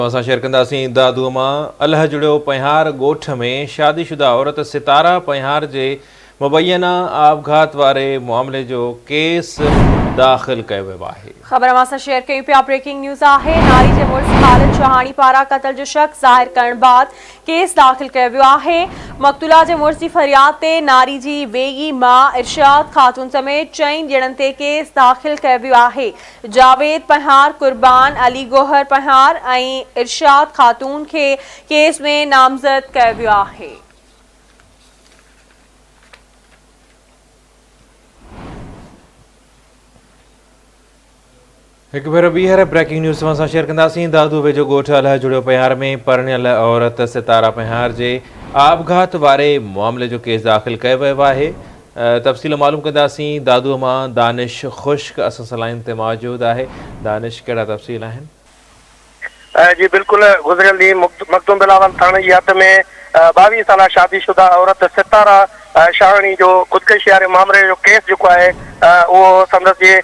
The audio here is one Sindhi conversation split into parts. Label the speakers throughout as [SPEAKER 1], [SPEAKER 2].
[SPEAKER 1] اسان شيئر ڪنداسين دادوء مان الهه جڙيو پنهيار ڳوٺ ۾ شادي شده عورت ستاره پنهيار جي مبينا آپگهات واري معاملي جو ڪيس داخل ڪيو ويو آهي.
[SPEAKER 2] خبر اوهان سان شيئر ڪيون پيا بريڪنگ نيوز آهي ناري جي مڙس خالد شاهاڻي پاران قتل جو شڪ ظاهر ڪرڻ بعد ڪيس داخل ڪيو ويو آهي مقتولا جي مڙس جي فرياد تي ناري جي ويڳي ماء ارشاد خاتون سميت چئن ڄڻن تي ڪيس داخل ڪيو ويو آهي جاويد پنهار، قربان علي گوهر پنهار ۽ ارشاد خاتون کي ڪيس ۾ نامزد ڪيو ويو آهي.
[SPEAKER 1] هڪ ڀيرو ٻيهر بريڪنگ نيوز توهان سان شيئر ڪنداسين دادو ويجهو ڳوٺ الهه جڙيو پنهار ۾ پرڻيل عورت ستاره پنهار جي آپگهات واري معاملي جو ڪيس داخل ڪيو ويو آهي تفصيل معلوم ڪنداسين دادوء مان دانش خشڪ اسان سان لائين تي موجود آهي دانش ڪهڙا تفصيل آهن.
[SPEAKER 3] جي بلڪل گذريل ڏينهن مخدوم بلاول ٿاڻي جي حد ۾ 22 سالا شادي شده عورت ستاره شاهاڻي جو خودڪشي واري مامري جو ڪيس جيڪو آهي اهو سندس جي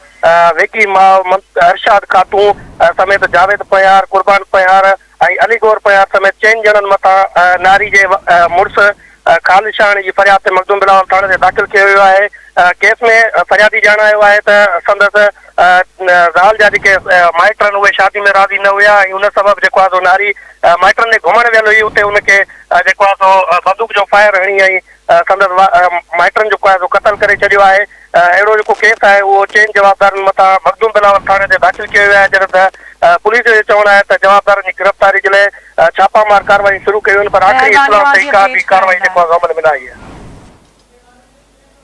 [SPEAKER 3] ويڳي ماء ارشاد خاتون سميت جاويد پنهيار، قربان پنهيار ۽ علي گوهر پنهيار سميت چئن ڄڻن مٿان ناري جي مڙس خالد شاهاڻي جي فرياد تي مخدوم بلاول ٿاڻي تي داخل ڪيو ويو آهي. ڪيس ۾ فريادي ڄاڻايو آهي ته سندس زال جا جيڪي مائٽ آهن اهي شادي ۾ راضي نه هيا ۽ ان سبب جيڪو آهي سو ناري مائٽن ڏي گهمڻ ويل هئي اتي ان کي جيڪو آهي سو بندوق جو فائر هڻي ۽ سندس مائٽن جيڪو آهي سو قتل ڪري ڇڏيو آهي. اهڙو جيڪو ڪيس آهي اهو چئن جوابدارن مٿان مخدوم بلاول ٿاڻي تي داخل ڪيو ويو آهي جڏهن ته پوليس جو اهو چوڻ آهي ته جوابدارن جي گرفتاري جي لاء ڇاپا مار ڪارروايون شروع ڪيون ويون پر آخري
[SPEAKER 2] مهرباني
[SPEAKER 3] اطلاع
[SPEAKER 2] اوهان
[SPEAKER 3] تائين
[SPEAKER 2] جي
[SPEAKER 3] ڪا
[SPEAKER 2] اپڊيٽ
[SPEAKER 3] به ڪارروائي
[SPEAKER 2] ڪرڻ
[SPEAKER 3] جيڪو
[SPEAKER 2] لاء.
[SPEAKER 3] آهي سو عمل ۾ نه آئي آهي.